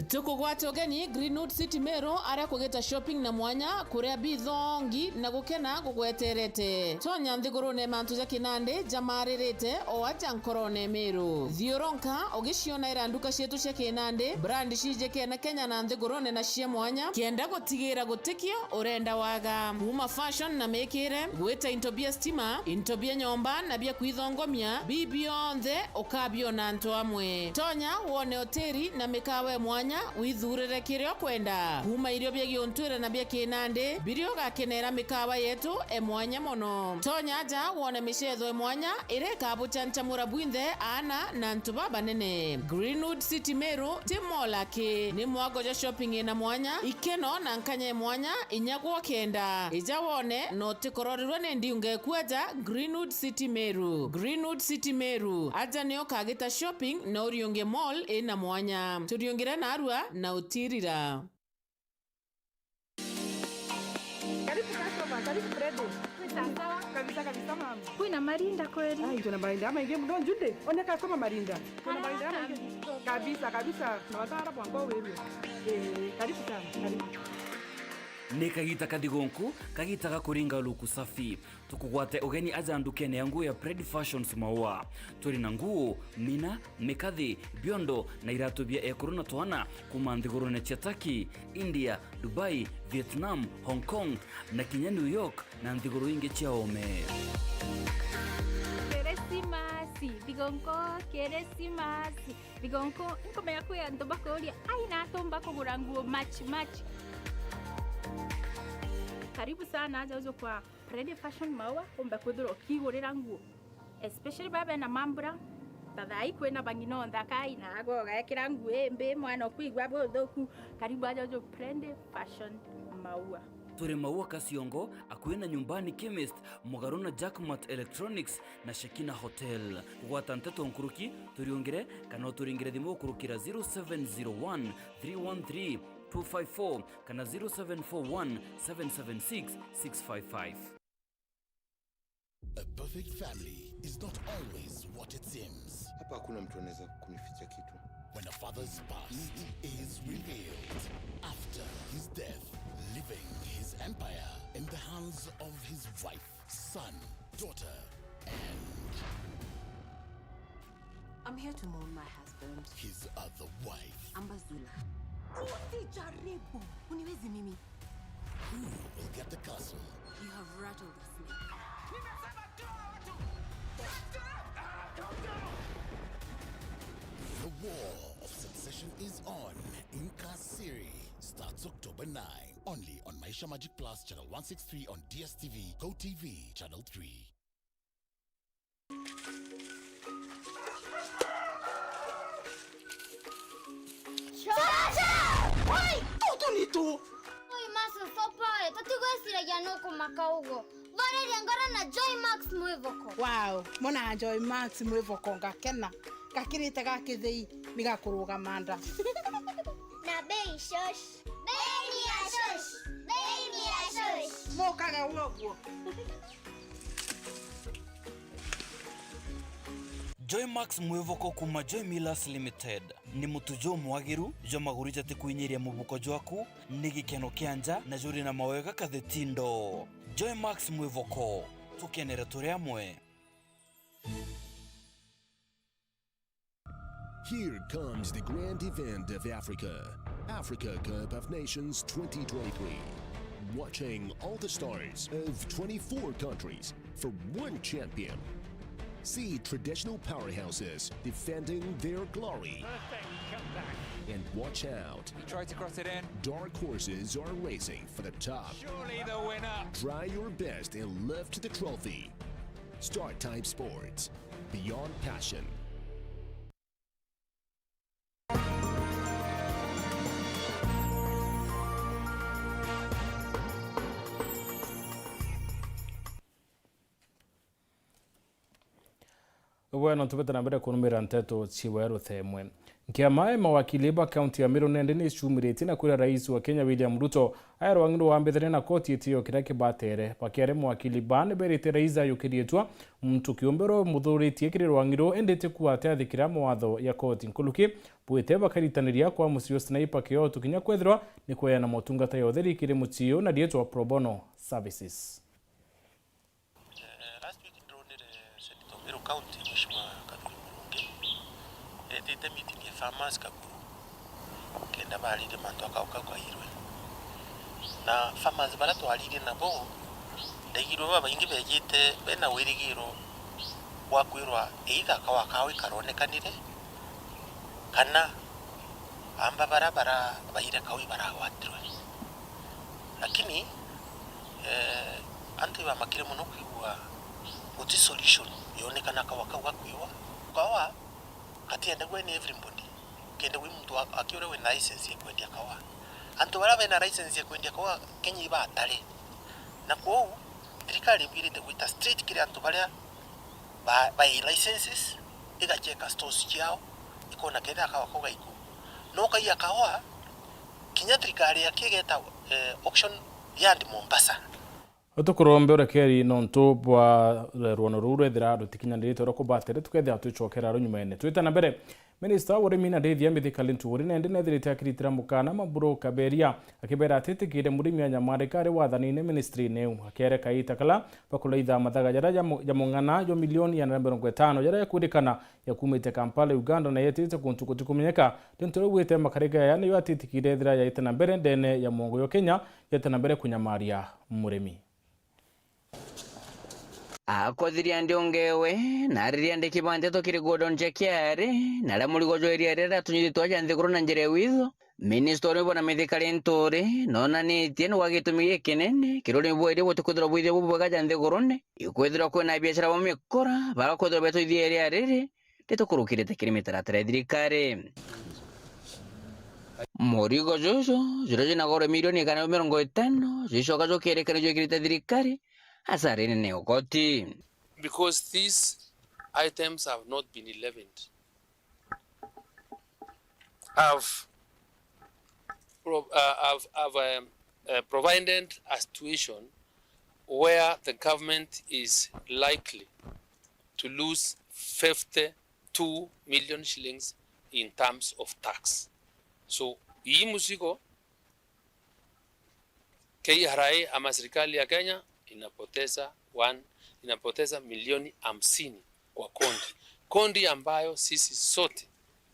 Tukugwata ugeni Greenwood City Meru, aria kugita shopping na mwanya, kuria bithongi na gukena gugweterete. Tonya nthigurune mantu ja kinandi jamaririte o aja nkorone Meru. Thioronka ugiciona ira nduka cietu cia kinandi, brand cijikene Kenya na nthigurune na cia mwanya, kenda gutigira gutikio urenda waga. Kuma fashion na mikire, gwita into bia stima, into bia nyomba na bia kwithongomia, bi bionthe ukabiona antu amwe. Tonya wone hoteli na mikawa e mwanya, withurire kiria ukwenda. Kuma irio bia giuntwire na bia kinandi, biria ugakenera mikawa yetu e mwanya mono. Tonya aja wone micetho e mwanya iria ikabuchanchamura bwinthe, aana na antu babanene. Greenwood City Meru ti mall aki, ni mwago jwa shopping ina mwanya, ikeno na nkanya e mwanya, inya gwa kenda. Ija wone na utikororerwe ni ndiunga ikuaja Greenwood City Meru. Greenwood City Meru, aja nio ukagita shopping na uriunge mall ina mwanya. Turiungire narua na utirira. Karibu customer, karibu Freddy. Sawa sawa. Kabisa kabisa mama. Kwina marinda kweli? Ai, tuna marinda maingi muno Jude. One customer marinda. Tuna marinda maingi. Kabisa kabisa. Na watara bwango wewe. Eh, karibu sana. Karibu. Ni kagita kathigonku, kagita ga kuringa luku safi. Tukugwate ugeni aja ndukene ya nguo ya Pred Fashions Maua. Turi na nguo, mina, mikathi, biondo na iratu bia ekuru na twana kuma nthigurune cia Turkey, India, Dubai, Vietnam, Hong Kong na kinya New York na nthiguru ingi cia oome. Kirisimasi, thigonko, Kirisimasi. Thigonko, nkumenya kwi antu bakuria, "Ai, natumba kugura nguo match, match." Karibu sana aja ujo kwa Pred Fashion Maua, umbe kwithirwa ukigurira nguo. Especially baba bena mambura, ta thaa ii kwina bang'ina o nthaka, ina agwe ugekira nguo imbi, mwana ukwigua buthuku, karibu aja ujo Pred Fashion Maua. Turi Maua Kasiongo, akui na Nyumbani Chemist, mugaru na Jackmart Electronics na Shekina Hotel. Kugwata nteto nkuruki, turiungire kana uturingire thimu ukurukira zero seven zero one, three one three, two five four kana zero seven four one, seven seven six, six five five. A perfect family is not always what it seems. Hapa hakuna mtu anaweza kunificha kitu. When a father's past is revealed after his death, Leaving his empire in the hands of his wife, son, daughter, and I'm here to mourn my husband. His other wife. Ambazula. Usijaribu. Uniwezi mimi. Who will get the castle? You have rattled a snake. Nimesema toa watu. The war of succession is on. Inka Siri starts October nine, only on Maisha Magic Plus, channel one six three, on D S T V, Go T V, channel three. Tutu ni tu. Oi, Master Sopae, tutigwiciragia nukumaka uguo. Thoriria ngoro na Joy Max Mwivoko. Wow, mona Joy Max Mwivoko ngakena. Gakirite ga kithei ni gakurugama nda. Na bei shosh. Bei ni ya shosh. Bei ni ya shosh. Mukage uguo. Joymax Mwivoko kuma Joy Millers Limited ni mutu jumwagiru jwa maguru jatikwinyiria mubuko jwaku, ni gikeno kia nja na juri na mawega kathetindo. Joymax Mwivoko, tukenere turi amwe. Here comes the grand event of Africa, Africa Cup of Nations twenty twenty-three. Watching all the stars of twenty-four countries for one champion. See traditional powerhouses defending their glory. And watch out. He tried to cross it in. Dark horses are racing for the top. Surely the winner. Try your best and lift the trophy. Start Time Sports. Beyond passion. Bwena, tubite na mbere kurumira nteto ciwe ruthemwe. Nkiama ya mawakili ba kaunti ya Meru nende ni icumiritie na kwira rais wa Kenya William Ruto ae rwang'i rwambithire na koti itio kiria kibatere. Bakiaria mawakili ba ni berite rais ayukirie itua muntu kiumbe uria umuthuritie kiri rwang'i ruu, indi ti kuuga ati athikira mawatho ya koti. Nkuruki bwite bakaritaniria kwa mucii o Sniper Kiotu kinya kwethirwa ni kweana motungata ya utheri kiri mucii uu na riitwa Pro Bono Services. Eh, last week ndronire Senator Meru County, Mheshimiwa Kathuri Murungi, etite meeting ya farmers Kakuru, kenda baaririe mantu akau kau kairwe. Na farmers baria twaririe nabo, ndaigirwe babaingi bejite bena wirigiro bwa kwirwa either kawa kao ikaronekanire, kana amba baria bara-, baire kau ibaragwatirwe. Lakini, eh, antu ibamakire mono kwigua guti solution yonekana kawa kau gakwiwa. Kawa gatiendagua ni everybody. Kenda gwi muntu a-, aki uria wina license ya kwendia kawa. Antu baria bena license ya kwendia kawa Kenya ibatare. Na kwou, thirikari ibwirite gwita straight kiri antu baria ba, bai licenses, igacheka stores ciao, ikona kethira kawa kau gaiku. No kaiya kawa, kinya thirikari yakigeta, eh, auction yard Mombasa. Tukurombe urekeri nontu bwa rwono ruu rwethira rutikinyanirite uria kubatire, tukethira twicokera runyumene. Twite na mbere, Minista wa urimi na ndithia Mithika Linturi nende nethirite akiritira mukana Maburu Kaberia, akibera ati tikire murimi anyamarika ari wathanine ministry-ini iu. Akereka ita kala bakulaitha mathaga jaria ja mu-, ja mung'ana jwa milioni igana na mirongo itano jaria jakwirikana jakumite Kampala, Uganda, na yetite kuntu gutikumenyeka. Linturi augite makarika yaya niyo atitikire ethira yaite na mbere ndene ya mwongo jwa Kenya, yete na mbere kunyamaria murimi. Akothiria ndiongewe, na ariria ndiki ba nteto kiri Gordon Jekiari, na aria murigo jwa iria riria riatunyithitwe ja nthiguru na njira ya witho. Minista urimi bwana Mithika Linturi nonanitie ni gwa gitumi gikinene kiri urimi bwa iria butikwithirwa bwithia bubwega ja nthigurune, ikwithirwa kwina biashara ba mikora bagakwithirwa betwithia iria riri, ritukurukirite kiri mitaratara ya thirikari. Murigo juju, juria jina goro milioni igana ria mirongo itano, jucoka jukirikana jwikirite thirikari hasara inene ya ugoti. Because these items have not been levied, have pro-, uh, have, have, um, uh, provided a situation where the government is likely to lose fifty-two million shillings in terms of tax. So, hii mzigo K R A ama serikali ya Kenya inapoteza one, inapoteza milioni hamsini kwa kondi. Kondi ambayo sisi sote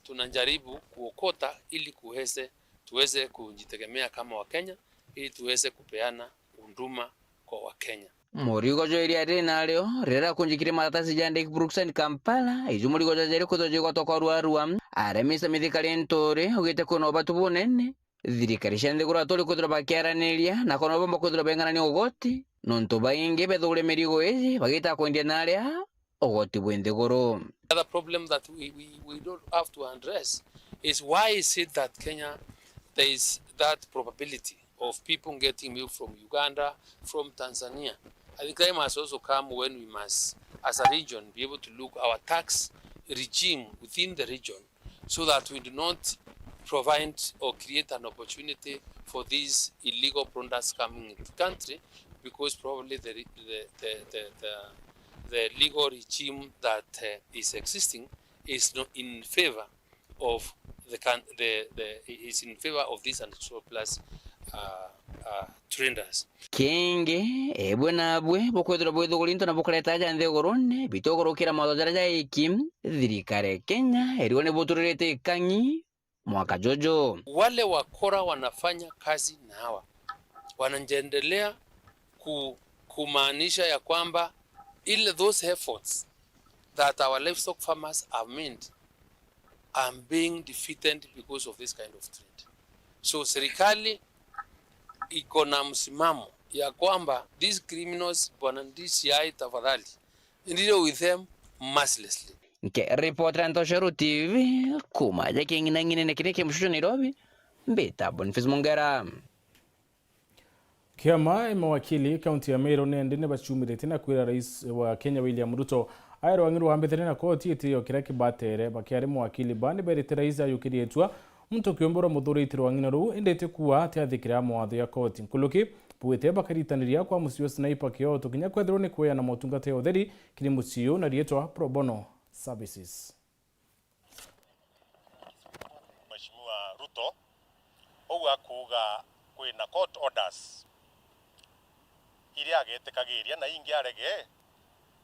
tunajaribu kuokota ili kuweze, tuweze kujitegemea kama Wakenya, ili tuweze kupeana huduma kwa Wakenya. Murigo jwa iria riri nario riria riakunjikire maratasi ja Ndeke Brookside Kampala, iju murigo jwa jeri kwithirwa jigwatwa kwa ruarua. Aria Mister Mithika Linturi augite kwina ubatu bunene, thirikari cia nthiguru aturi kwithirwa bakiaraniria na kana bomba kwithirwa benganania ugoti, nontu baingi bethugure mirigo iji bagita kwendia na aria ugoti bwi nthiguru. Another problem that we, we, we don't have to address is why is it that Kenya, there is that probability of people getting milk from Uganda, from Tanzania? I think time has also come when we must, as a region, be able to look our tax regime within the region so that we do not provide or create an opportunity for these illegal products coming into the country, because probably the, the, the, the, the, the legal regime that, uh, is existing is not in favor of the coun-, the, the, is in favor of these unsurplus, uh, uh, traders. Kingi, ibwe nabwe bukwithirwa bwithuguri into na bukareta aja nthigurune, bitugurukira mawatho jaria jaiki, thirikari ya Kenya iriwa ni buturirite ikang'i mwaka juju. Wale wakora wanafanya kazi na hawa wanaendelea ku-, kumaanisha ya kwamba ile, those efforts that our livestock farmers have made are being defeated because of this kind of trade. So serikali iko na msimamo ya kwamba these criminals, bwana D C I, tafadhali, deal with them mercilessly. Nkiripotera Ntoshero T V kuma ja king'inang'inene kiria ki mucucu Nairobi, mbita Boniface Mungera. Kiama ya mawakili kaunti ya Meru nendi ni bacumiritie na kwira rais wa Kenya William Ruto ae rwang'i rwa mbithire na koti itio kiria kibatere. Bakiari mawakili ba ni berite rais ayukirie itua muntu kiumbe uria muthurite rwang'ina ruu, indi ti kuuga ati athikira mawatho ya koti. Nkuluki bwite bakaritaniria kwa mucii wa Sniper Kioto kinya kwethirwa ni kweana motungata ya utheri kiri mucii uu na riitwa Pro Bono Services. Mheshimiwa Ruto, uu akuuga kwina court orders iria agetikagiria na ingi arege,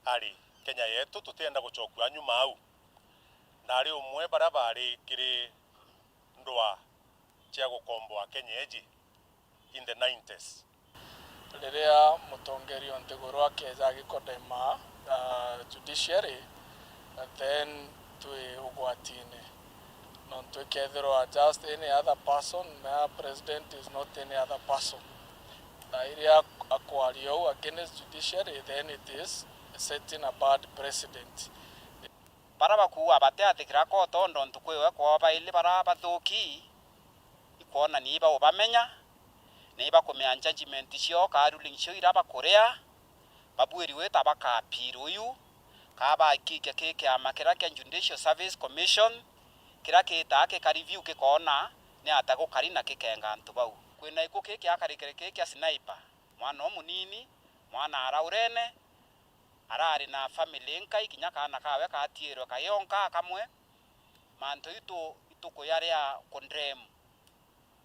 ari Kenya yetu tutienda gucokua nyuma au. Na ari umwe baria bari kiri ndwaa cia gukomboa Kenya iji in the nineties. Riria mutongeria o nthiguru akeeja agikondema, ah, judiciary, then twi ugwatine. Nontu ikethirwa just any other person, na president is not any other person. Na iria akwaria uu against judiciary, then it is setting a bad precedent. Baria bakuuga batiathikira court, o nontu kwi we kwao baili baria bathuki, ikwonania ibaubamenya, na ibakumenya judgment ciao ka ruling ciao iria bakuria, babuiri wita baka appeal uyu, ka bakikia ki kiama kiria kia Judicial Service Commission, kiria kitaa kika review kikoona ni ata gukari na kikenga antu bau. Kwina gikuo ki kiakarikire ki kia Sniper, mwana umunini, mwana araurene, arari na family nkai, kinya kaana kawe katiirwe kaionka kamwe. Mantu itu itukuyaria condemn.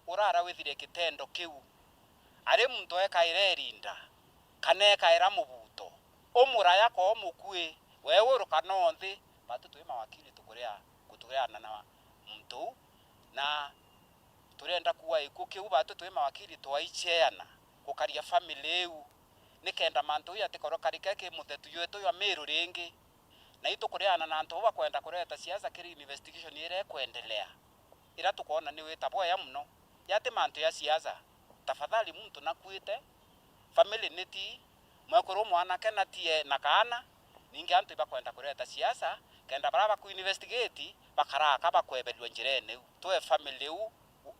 Urara withire kitendo kiu, ari muntu ekaira irinda, kana ekaira mubuto, umuraya ka umukui, we uruka no nthi, batu twi mawakili tukuria, gutureana na muntu uu, na turenda kuuga gikuo kiu, batu twi mawakili twaiceana gukaria family iu, nikenda mantu uu yatikorwo karike ki muthetu jwetu jwa Miru ringi. Na itukureana na antu bau bakwenda kureta siasa kiri investigation iria ikwendelea, iria tukwona ni wita bwaya mono. Yati mantu ya siasa, tafadhali muntu nakuite, family niti, mwekuru mwanake natie na kaana, ningi antu ibakwenda kureta siasa, kenda baria baku investigate bakaraka bakwebelua njirene iu. Twe family iu,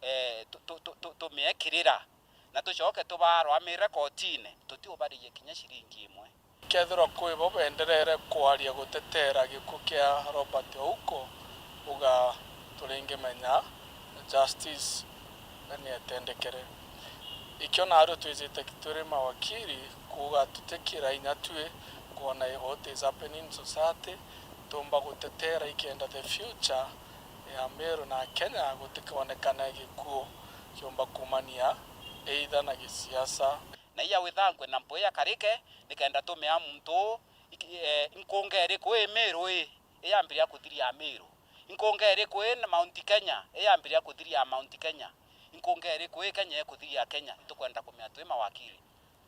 eh, tu-, tu-, tu-, tu-, tumiekirira, na tucoke tubarwamire kotine, tutiubaririe kinya ciringi imwe. Kethirwa kwi bo benderere kwaria gutetera gikuo kia Robert Ouko, uga turingimenya justice ni etendekere. Ikio nario twijite turi mawakili kuuga tutikira inya tui kwona what is happening in society, tumba gutetera ikenda the future ya Meru na Kenya gutikonekane gikuo kiumba kumania Either na gisiasa. Na iya withankwe na mpwi ya karike, nikenda tumea muntu uu, iki-, eh, nkunga iriku ii Miru ii iyambiria kuthiria Miru? Nkunga iriku ii na Mount Kenya iyambiria kuthiria Mount Kenya? Nkunga iriku ii Kenya ikuthiria Kenya? Itukwenda kumea twi mawakili.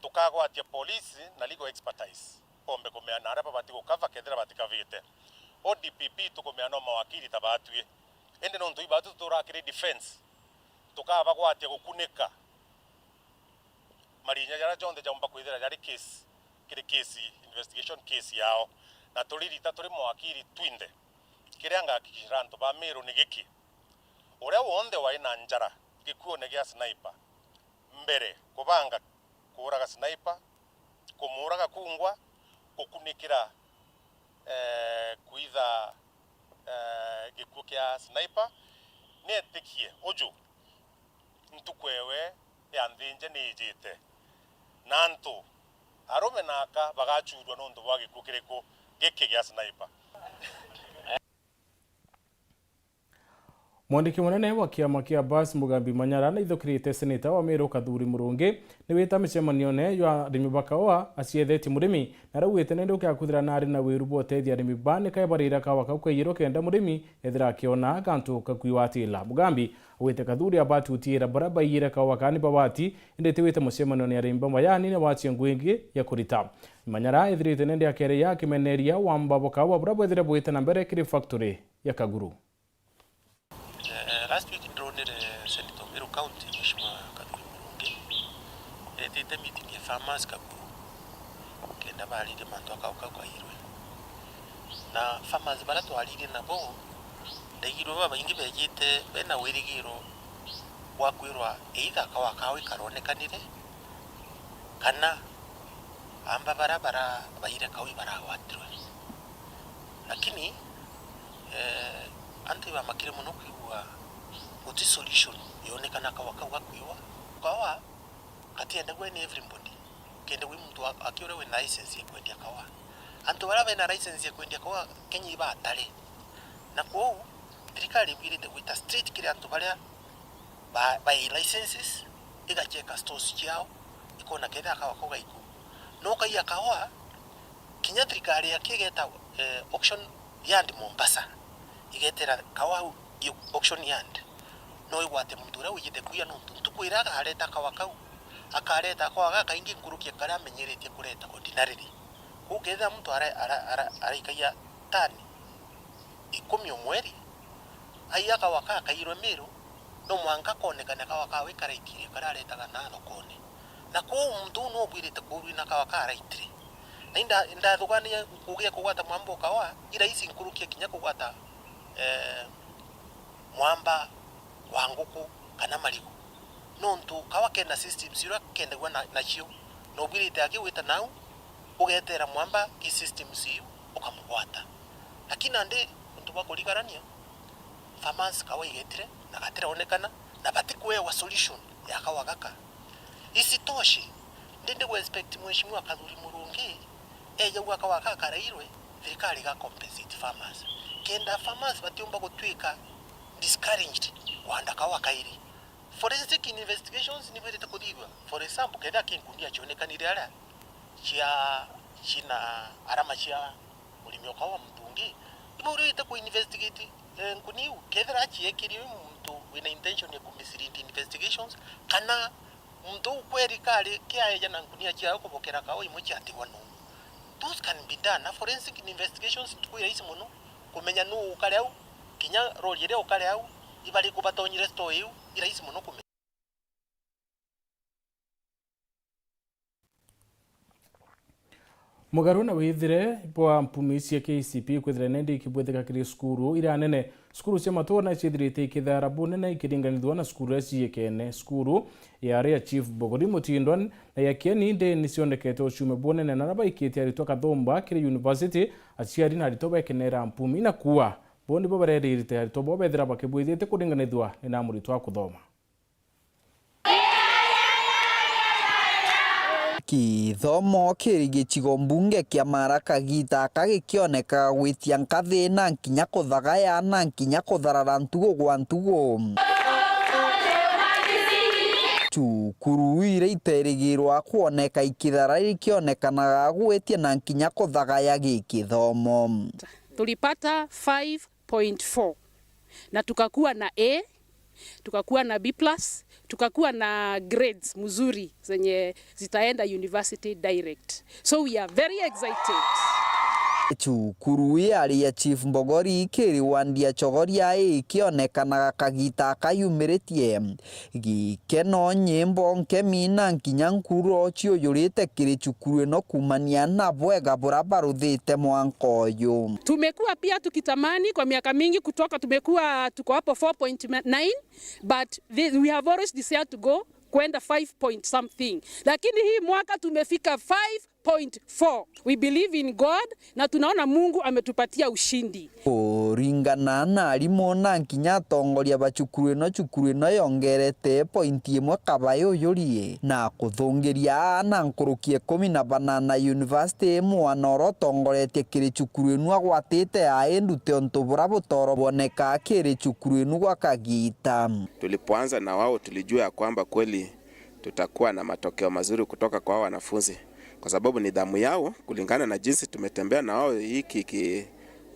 Tukagwatia police na legal expertise bombe kumeana aria babati gukava kethira batikavite. O D P P tukumeana o mawakili ta batwi. Indi nontu ibatwi tuturaa kiri defense, tukabagwatia gukunika marinya jaria jonthe jaumba kwithira jari case, kiri case, investigation case yao, na turirita turi mawakili twinthe. Kiria ngahakikishira antu ba Miru ni giki: uria wonthe wari na njara gikuone gia Sniper, mbere kubanga kuuraga Sniper, kumuuraga kungwa, gukunikira, eh, kwitha, eh, gikuo kia Sniper, nietikie uju ntuku ewe ya nthinje niijite, na antu arume na aka bagachurua nontu bwa gikuo kiriku giki gia Sniper. Mwandiki munene wa kiama kia Bus Mugambi Manyara naithukirite seneta wa Meru Kathuri Murungi niwita micemanione jwa arimi ba kaua aciethetie murimi, na araugite nindi ukiakwithira nari na wiru bwa utethia arimi ba nikae barira kaua kau kaiyirwe kenda murimi ethira akiona gantu kakwiwatila. Mugambi augite Kathuri abati utiira baria baiyire kaua kani babati, indi tiwite mucemanione ya arimi ba mayani ni wacie ngugi ya kurita. Manyara ethirite nindi akereia akimeneria wamba bwa kaua buria bwethire bwite na mbere kiri factory ya Kaguru. Eh, last week ndironire Senator Meru County, Mheshimiwa Kathuri Murungi, etite meeting ya farmers Kaguru, kenda baririe mantu a kaua kau kairwe. Na farmers baria twaririe nabo, ndaigirwe babaingi bejite bena wirigiro bwa kwirwa either kaua kao ikaronekanire, kana amba baria bara-, baire kaua ibaragwatirwe. Lakini, eh, antu ibamakire mono kwigua guti solution yonekana kaua kau gakwiwa. Kaua gatiendagua ni everybody. Kenda gwi muntu a-, aki uria wina license ya kwendia kaua. Antu baria bena license ya kwendia kaua Kenya ibatare. Na kwou, thirikari ibwirite gwita straight kiri antu baria ba, bai licenses, igacheka stores ciao, ikona kethira kaua kau gaiku. No kaia kaua, kinya thirikari yaki igeta, eh, auction yard Mombasa, igetera kaua au, iyo auction yard, no igwate muntu uria wijite kuia, nontu ntuku iria akareta kaua kau, akareta kaua gakaingi nkuruki ya karia amenyeretie kureta ordinarily. Kwou kethira muntu ara-, ara-, ara-, araikagia tani ikumi o mweri, aia kaua kakairwe Meru, no mwanka konekane kaua kawe karaikirie karia aretaga na thokone. Na kwou muntu uu no ubwirite kurwina kaua karaitire. Na inda-, ndathugania ngugi ya kugwata mwamba o kaua, i rahisi nkuruki ya kinya kugwata, eh, mwamba wa nguku kana marigu. Nontu kaua kena systems iria kendagua na, nacio, na ubwirite aki gwita nau, ugetera mwamba ki systems iu, ukamugwata. Lakini nandi, untu bwa kurigarania, farmers kaua igetire, na gatiraonekana, na batikuewa solution ya kaua gaka. Isitoshe, ndi, ndi gu expect Mheshimiwa Kathuri Murungi, eja gwa kaua gaka karairwe, thirikari iga compensate farmers. Kenda farmers batiumba gutwika discouraged kwanda kaua kairi. Forensic investigations nibwirite kuthithua. For example, kethira kinkunia cionekanire aria cia, cina arama cia murimi o kaua wa muntu ungi, ibwirite ku investigate, eh, nkuni iu. Kethira aciekiri wi muntu wina intention ya ku mislead investigations, kana muntu uu kweri kari kiaeja na nkunia ciayo kubokera kaua imwe ciatigwa nuu. Those can be done. Na forensic investigations ntuku i rahisi mono kumenya nuu ukari au, kinya rori iria ukari au, ibariku batonyire store iu, i rahisi mono kumenya. Mugaru na withire bwa mpumi cia K C P kwithira nende ikibwetheka kiri cukuru iria nene, cukuru cia matura na ciithirite ikithara bunene ikiringanithua na cukuru iria ciikene. Cukuru ya aria Chief Bogori Mutindwa na ya Kieni Day nicionekete ucume bunene, na aria baikitie aritwa kathumba kiri university, aciari na aritwa bekenera mpumi na kuua bo nibo bareririte aritwa bo bethira bakibwithite kuringanithua ni na muritwa wa kuthoma. Kithomo kiri gicigo mbunge kia Mara kagita aka gikioneka gwitia nkathi na nkinya kuthagaya na nkinya kutharara ntugu gwa ntugu. Cukuru iria iterigirwa kwoneka ikithara ikionekanaga gwitia na nkinya kuthagaya gikithomo. Tulipata five point four na tukakuwa na A, tukakuwa na B plus, tukakuwa na grades mzuri zenye zitaenda university direct. So we are very excited. Cukuru ii yari ya Chief Mbogori kiri wandi ya Chogoria ikionekanaga kagita kayumiritie gikeno, nyimbo, nkemi na nkinya nkuro ciujurite kiri cukuru ino kuumania na bwega bura baruthite mwanka uyu. Tumekuwa pia tukitamani kwa miaka mingi kutoka, tumekuwa tuko hapo four point nine, but the, we have always desired to go kwenda five point something, lakini hii mwaka tumefika five point four. We believe in God na tunaona Mungu ametupatia ushindi. Kuringana na arimu na nkinya atongoria ba cukuru ino, cukuru ino yongerete pointi imwe kaba yujurie na kuthungiria aana nkuruki ikumi na banana university, mwana uria utongoretie kiri cukuru inu agwatite ai ndute untu bura butoro bwoneka kiri cukuru inu gwa kagita. Tulipoanza na wao, tulijua ya kwamba kweli tutakuwa na matokeo mazuri kutoka kwa hao wanafunzi, kwa sababu nidhamu yao, kulingana na jinsi tumetembea na wao hiki ki-,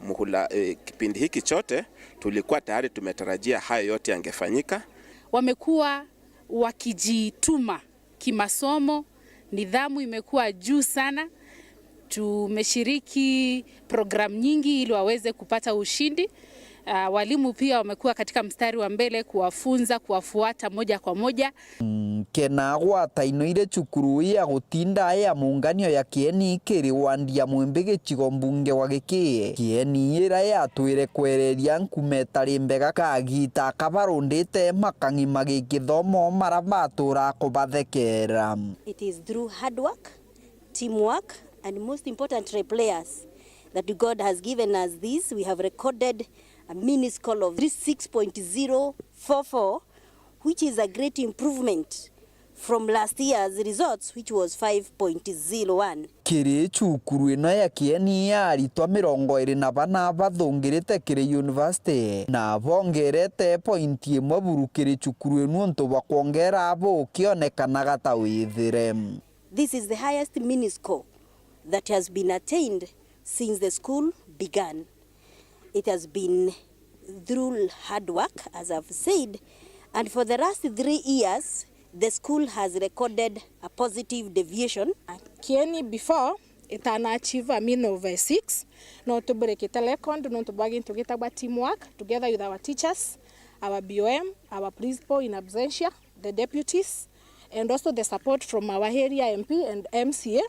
muhula, eh, kipindi hiki chote, tulikuwa tayari tumetarajia hayo yote yangefanyika. Wamekuwa wakijituma kimasomo, nidhamu imekuwa juu sana. Tumeshiriki program nyingi ili waweze kupata ushindi. Ah, walimu pia wamekuwa katika mstari wa mbele kuwafunza, kuwafuata moja kwa moja. Nkena gwataino ire cukuru ya gutinda ya muunganio ya Kieni kiri wandi ya Mwimbi gicigo mbunge wa Gikii. Kieni ira yatwire kwereria nkuma itari mbega kagita kabarundite makang'ima gikithomo mara batura kubathekera. It is through hard work, teamwork, and most importantly, players that God has given us this. We have recorded a mini score of three six point zero four four, which is a great improvement from last year's results, which was five point zero one. Kiri cukuru ino ya Kieni ya aritwa mirongo iri na bana bathungirite kiri university, na bongerete pointi imwe buru kiri cukuru inu untu bwa kwongera abo ukionekanaga ta withire. This is the highest mini score that has been attained since the school began. It has been through hard work, as I've said, and for the last three years, the school has recorded a positive deviation. Kieni before itana achieve a mean of, eh, six, no tuburekete record nontu bwa gintu gitagwa teamwork together with our teachers, our B O M, our principal in absentia, the deputies, and also the support from our area M P and M C A.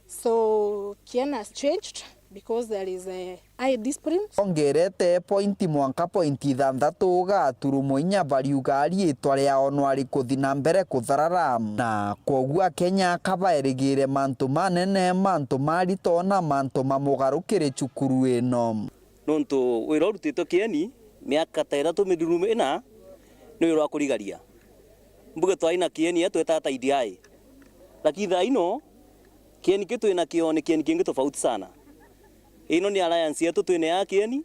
So, Kieni has changed because there is a high discipline. Ongerete pointi mwanka pointi ithanthatu gaturumo inya bariuga riitwa riao no arikuthi na mbere kutharara. Na kwoguo Akenya kabaerigire mantu manene, mantu marito na mantu mamugaru kiri cukuru ino. Nontu wira urutitwe Kieni miaka ta ithatu mithiru ina ni wira wa kurigaria. Mbuge twai na Kieni ya twetaga ta I D I. Lakini thaa ino, Kieni kiu twi nakio ni Kieni kingi tofauti sana. Ino ni alliance yetu twina ya Kieni,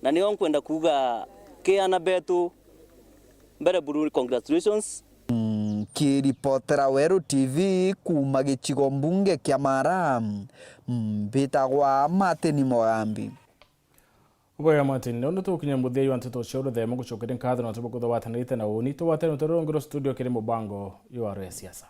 na nio nkwenda kuuga ki ana betu mbere buru, congratulations. Nkiripotera Weru T V kuuma gicigo mbunge kia Mara, mbitagwa Martin Mogambi. Ubwega Martin, nontu tugukinya muthia jwa nteto cia ruthemo, ngucokeria nkatho nontu bwa kwithirwa gwatanirite na uuni. Tugwatane rutere rwa rungi rwa studio kiri mubango jwa Rwa Siasa.